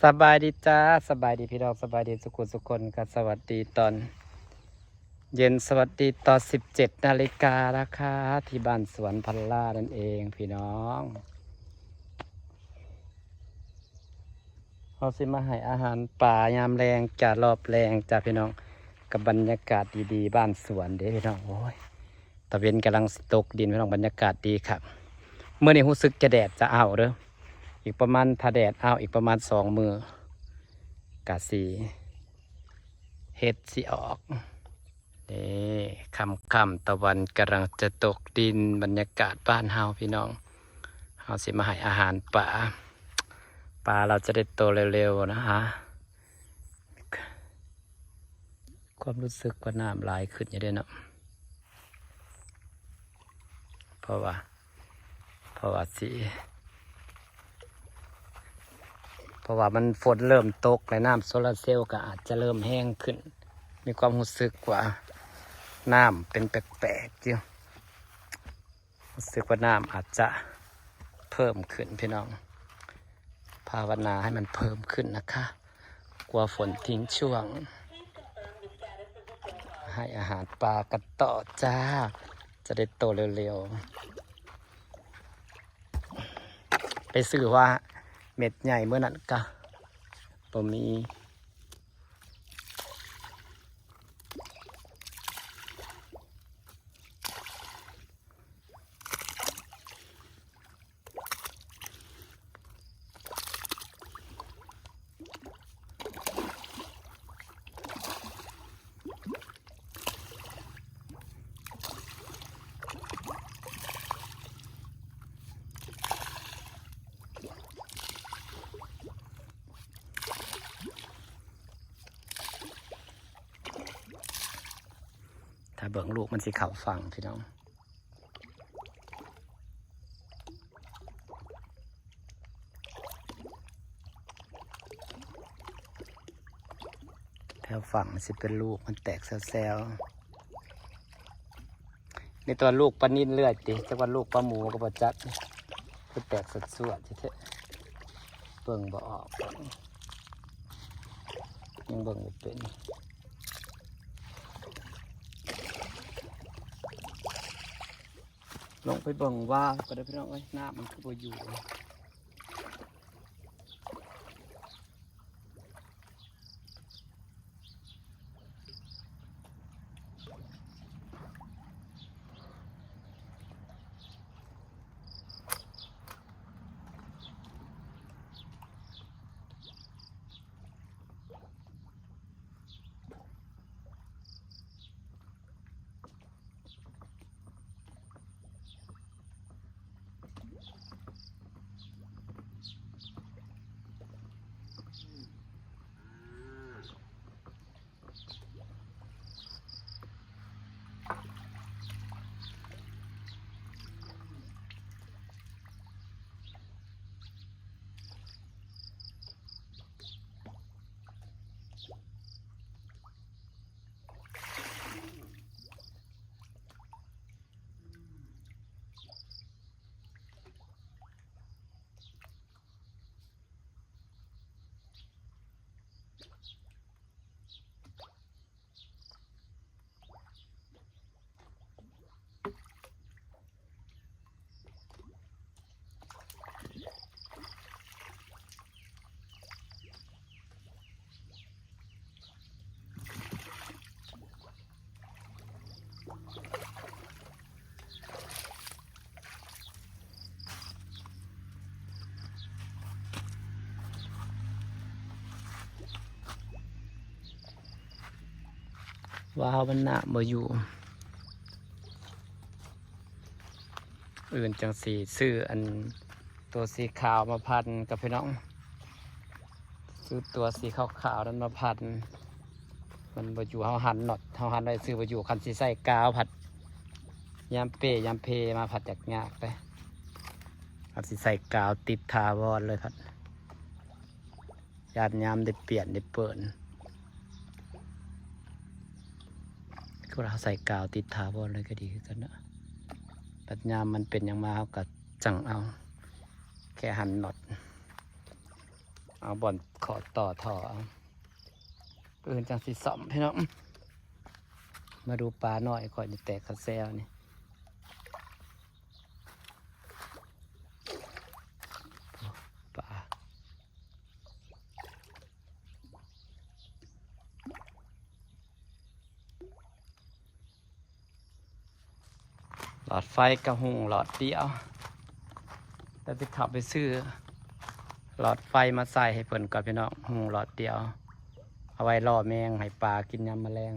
ສະບາຍດີຈ້າ ສະບາຍດີພີ່ນ້ອງ ສະບາຍດີສູ່ຄົນສູ່ຄົນ ກໍສະຫວັດດີຕອນເຢັນ ສະຫວັດດີຕອນສິບເຈັດນາລິການະຄະ ທີ່ບ້ານສວນພັນລານັ້ນເອງພີ່ນ້ອງ. ເຮົາຊິມາໃຫ້ອາຫານປາຍາມແລງຈ້າ ລອບແລງຈ້າພີ່ນ້ອງ ກັບບັນຍາກາດດີໆ ບ້ານສວນເດ້ພີ່ນ້ອງ. ໂອ້ຍ ຕາເວັນກຳລັງຊິຕົກດິນພີ່ນ້ອງ ບັນຍາກາດດີຄັກ. ມື້ນີ້ຮູ້ສຶກຈະແດດຈະອ້າວເດີ້ ອີກປະມານ ຖ້າແດດອ້າວອີກປະມານສອງມື້ ກະຊິເຫັດຊິອອກ. ນີ້ ຄ່ຳໆ ຕາເວັນກຳລັງຈະຕົກດິນ ບັນຍາກາດບ້ານເຮົາພີ່ນ້ອງ. ເຮົາຊິມາໃຫ້ອາຫານປາ ປາລາວຈະໄດ້ໂຕເລັວໆນະ. ຄວາມຮູ້ສຶກວ່ານ້ຳຫຼາຍຂຶ້ນຢູ່ເດ້ເນາະ ເພາະວ່າ ເພາະວ່າຊິ ເພາະວ່າມັນ ຝົນເລີ່ມຕົກແລ້ວ ນ້ຳໂຊລາເຊວກໍອາດຈະເລີ່ມແຮງຂຶ້ນ. ມີຄວາມຮູ້ສຶກວ່ານ້ຳເປັນແປກໆຢູ່. ຮູ້ສຶກວ່ານ້ຳອາດຈະເພີ່ມຂຶ້ນພີ່ນ້ອງ ພາວະນາໃຫ້ມັນເພີ່ມຂຶ້ນນະຄະ ກົວຝົນຖິ້ມຊ່ວງ. ໃຫ້ອາຫານປາກັນຕໍ່ຈ້າ ຈະໄດ້ໂຕເລັວໆ. ໄປຊື້ວ່າເມັດໃຫຍ່ມື້ນັ້ນກະບໍ່ມີ. ຖ້າເບິ່ງລູກມັນຊິເຂົ້າຝັ່ງພີ່ນ້ອງ. ແຖວຝັ່ງມັນຊິເປັນລູກ ມັນແຕກແຊວໆ. ມີແຕ່ວ່າລູກປານິນເລື້ອຍຕິ ຈັກວ່າລູກປາໝູກໍບໍ່ຈັກ ຄືແຕກສວດໆແທ້ໆ. ເບິ່ງບໍ່ອອກ ຍັງເບິ່ງບໍ່ເປັນ. ລົງໄປເບິ່ງວ່າກໍໄດ້ພີ່ນ້ອງເອີຍ ນ້ຳມັນຄືບໍ່ຢູ່. ວ້າວ ມັນນ້ຳບໍ່ຢູ່. ອື່ນຈັ່ງຊິຊື້ອັນ ໂຕສີຂາວມາພັນກັບພີ່ນ້ອງ ຊື້ຕົວສີຂາວໆນັ້ນມາພັນ ມັນບໍ່ຢູ່. ເຮົາຫັນນັອດ ເຮົາຫັນໄວ້ຊື້ບໍ່ຢູ່. ຄັນຊິໃສ່ກາວພັດ ຍາມເປ້ຍາມເພມາພັດຢາກຍາກເດ້. ຄັນຊິໃສ່ກາວຕິດຖາວອນເລີຍພັດ ຢ້ານຍາມໄດ້ປ່ຽນໄດ້ເປີນ. ຄືວ່າເຮົາໃສ່ກາວຕິດຖາວອນເລີຍກໍດີຄືກັນເນາະ. ບັດຍາມມັນເປັນຫຍັງມາ ເຮົາກໍຈັ່ງເອົາ ແຄ່ຫັນນັອດ. ເອົາບ່ອນຂໍຕໍ່ທໍ່ເອົາ ມື້ອື່ນຈັ່ງຊິສ້ອມພີ່ນ້ອງ. ມາດູປານ້ອຍຂ້ອຍນີ້ແຕກຂະແຊວນີ້ ປາ. ຫຼອດໄຟກະຮຸ່ງຫຼອດດຽວ ແລ້ວຊິເຂົ້າໄປຊື້ຫຼອດໄຟມາໃສ່ໃຫ້ເພິ່ນກ່ອນພີ່ນ້ອງ. ຮຸ່ງຫຼອດດຽວ ເອົາໄວ້ລໍແມງໃຫ້ປາກິນຍາມມະແລງ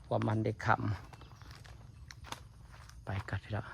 ພວກມັນໄດ້ຄ່ຳ. ໄປກ່ອນພີ່ນ້ອງ.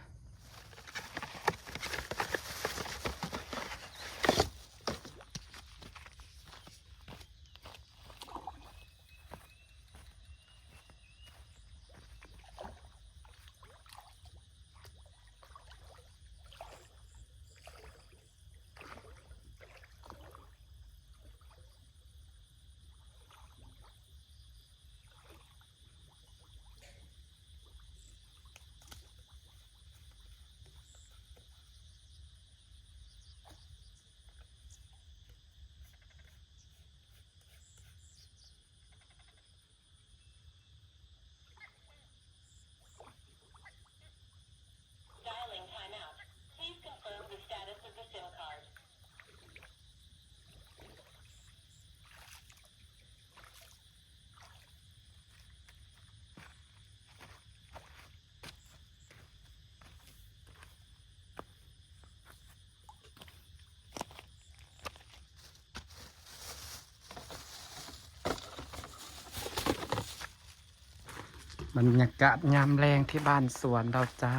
ບັນຍາກາດຍາມແລງທີ່ບ້ານສວນເຮົາຈ້າ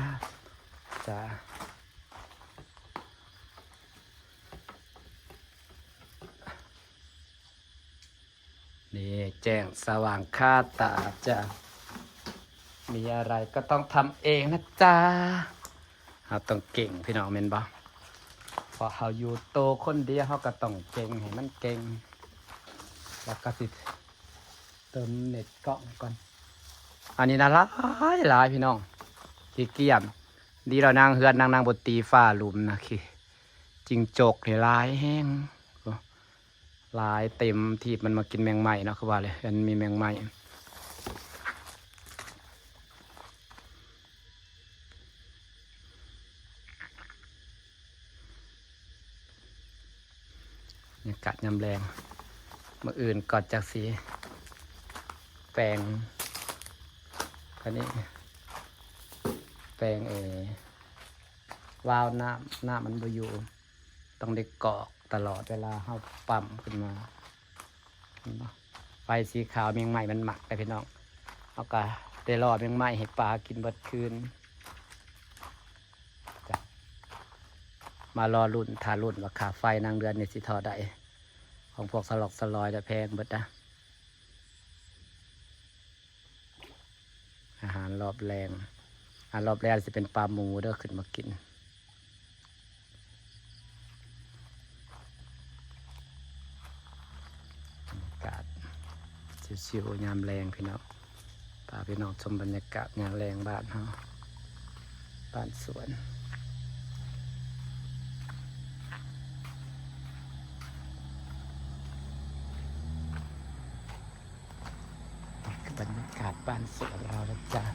ຈ້າ. ນີ້ແຈ້ງສະຫວ່າງຄາຕາຈ້າ ມີອະໄລກໍຕ້ອງທຳເອງນະຈ້າ. ເຮົາຕ້ອງເກັ່ງພີ່ນ້ອງແມ່ນບໍ່? ເພາະເຮົາຢູ່ໂຕຄົນດຽວ ເຮົາກໍຕ້ອງເກັ່ງໃຫ້ມັນເກັ່ງ. ແລ້ວກໍຊິເຕີມເນັດກ້ອງກ່ອນ. ອັນນີ້ນະຫຼາຍໆ ພີ່ນ້ອງ ຂີ້ກ້ຽມ. ດີແລ້ວນາງເຮືອນນາງ ນາງບໍ່ຕີຝາຫຼຸມນະ ຂີ້ຈິງຈົກນີ້ຫຼາຍແຮງ. ຫຼາຍເຕັມທີ່ ມັນມາກິນແມງໄມ້ເນາະ ຄືວ່າແຫຼະ ມັນມີແມງໄມ້. ບັນຍາກາດຍາມແລງ ມື້ອື່ນກໍຈັກຊິແປງ ອັນນີ້ແປງ ເອີ ວາວນ້ຳ ນ້ຳມັນບໍ່ຢູ່ ຕ້ອງໄດ້ກອກຕະຫຼອດເວລາເຮົາປ້ຳຂຶ້ນມາ ເຫັນບໍ່? ໄຟສີຂາວແມງໄມ້ມັນມັກເດ້ພີ່ນ້ອງ. ເຮົາກະໄດ້ລໍແມງໄມ້ໃຫ້ປາກິນເບິດຄືນ. ມາລໍລຸ້ນ ຖ້າລຸ້ນວ່າຄ່າໄຟນາງເດືອນນີ້ຊິທໍ່ໃດ ຂອງພວກສະຫຼອກສະຫຼອຍລະແພງເບິດນະ. ອາຫານລອບແລງ ອາ ລອບແລງຊິເປັນປາໝູເດີ ຂຶ້ນມາກິນ. ບັນຍາກາດຊິວໆ ຍາມແລງພີ່ນ້ອງ ພາພີ່ນ້ອງຊົມບັນຍາກາດຍາມແລງບ້ານເຮົາ ບ້ານສວນ. ບັນຍາກາດບ້ານສວນເຮົານະຈ໊ະ.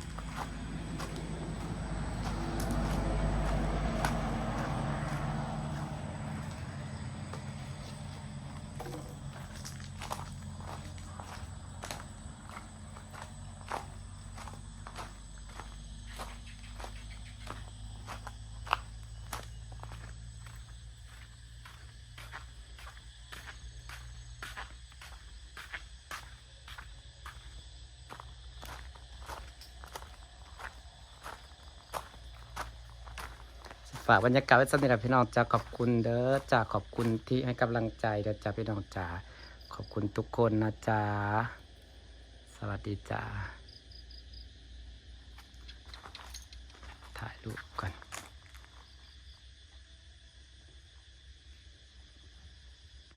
ຝາກບັນຍາກາດໄວ້ສ່ຳນີ້ລະພີ່ນ້ອງຈ້າ. ຂອບຄຸນເດີຈ້າ ຂອບຄຸນທີ່ໃຫ້ກຳລັງໃຈເດີຈ້າພີ່ນ້ອງຈ້າ. ຂອບຄຸນທຸກຄົນນະຈ້າ. ສະຫວັດດີຈ້າ. ຖ່າຍຮູບກ່ອນ.